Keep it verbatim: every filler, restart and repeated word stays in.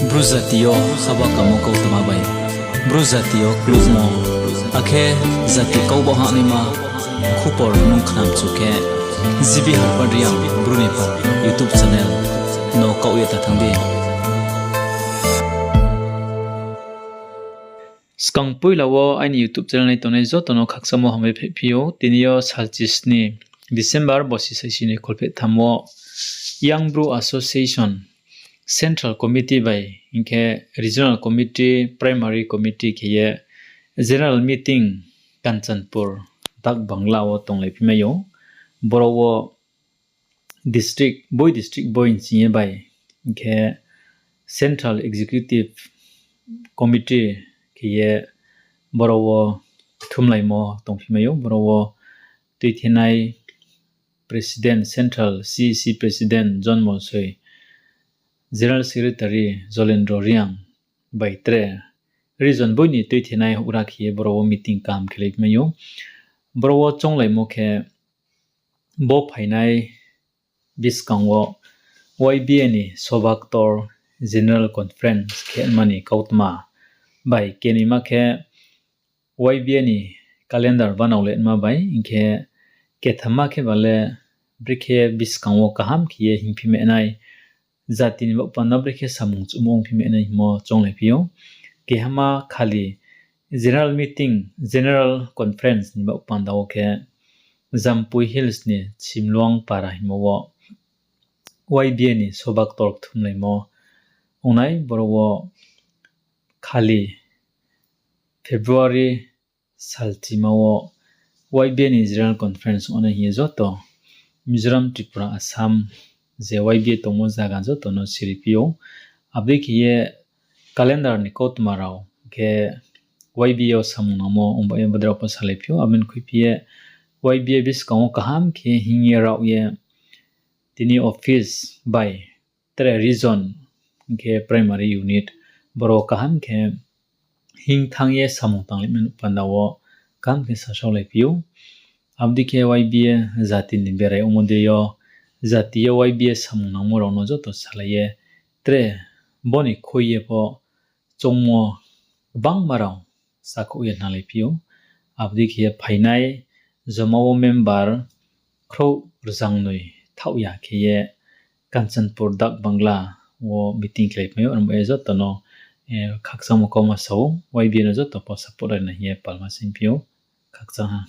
Bru jati yo haba kamo kautma bai, Bru jati yo klummo, akhe jati kau ba hahnaima khupor nung khnamchu khe, G B Harpad Reang Bru ni pha YouTube channel no kaoh ye ta thanng di. Skang poila wo aini YouTube channel nai tongnai joto no khakchangmo hambai phaiphi ou. Tini yo salchisni December bosi saisi ni kholphehtham wo Young Bru Association Central Committee bai hing khe Regional Committee, Primary Committee khe ye General Meeting Kanchanpur Dak Bangla wo tonglaiphi mai ou. Boro wo district boi district boi nching ye bai hing khe Central Executive Committee khe ye boro wo kthumlaimo tongphi mai ou. Boro wo tuithenai President, Central C E C President John Molsoi, General Secretary Jolendro Reang bai tre region boi ni tuithenai houhgra khe ye boro wo meeting kaham khelai mai ou. Boro wo chounglaimo khe bo phainai buskang wo Y B A ni sobaktor General Conference khe mani kautma bai, kenoima khe Y B A ni calendar banao le ma bai, hing khe kethamma khe ba le brekhe buskang wo kaham khe ye hingphi mai nai, jati ni baoh panda brekhe samung chuhmo ongphi mai nai hingmo chounglaiphi ou. Kehama khali General Meeting, General Conference ni baoh panda wo khe Jampui Hills ni Simluang para hingmo wo Y B A ni sobaktor kthumlaimo ong nai, boro wo khali February salchima wo Y B A ni General Conference ong nai hing ye joto Mizoram, Tripura, Assam je Y B A tongmo zaga joto no siriphi ou. Abo dei khe ye calendar ni kautma rao khe Y B A yo samung nangmo ong ba ye bodei rao pho salaiphi ou. Abo ni khuiphi ye Y B A buskang wo kaham khe hing ye raoh ye tini office bai tre region hing khe primary unit boro kaham khe hing thanng ye samung tanglaimo ni panda wo kaham khe sasaolaiphi ou. Abo dei khe Y B A jati ni berai ongmo dei yo, jati yo Y B A samung nangmo rao no joto salai ye tre bo ni khui ye pho choungmo gbangma rao sakhouh ye hnalaiphi ou. Abo dei khe ye phainai joma wo member khrouh rzangnoi thaoh ya khe ye Kanchanpur Dak Bangla wo meeting khelai mai ou. Aro ba ye joto no khakchangmo kauma sa ou, Y B A no joto pho support ri nai hing ye palma singphi ou. Khakchang ha.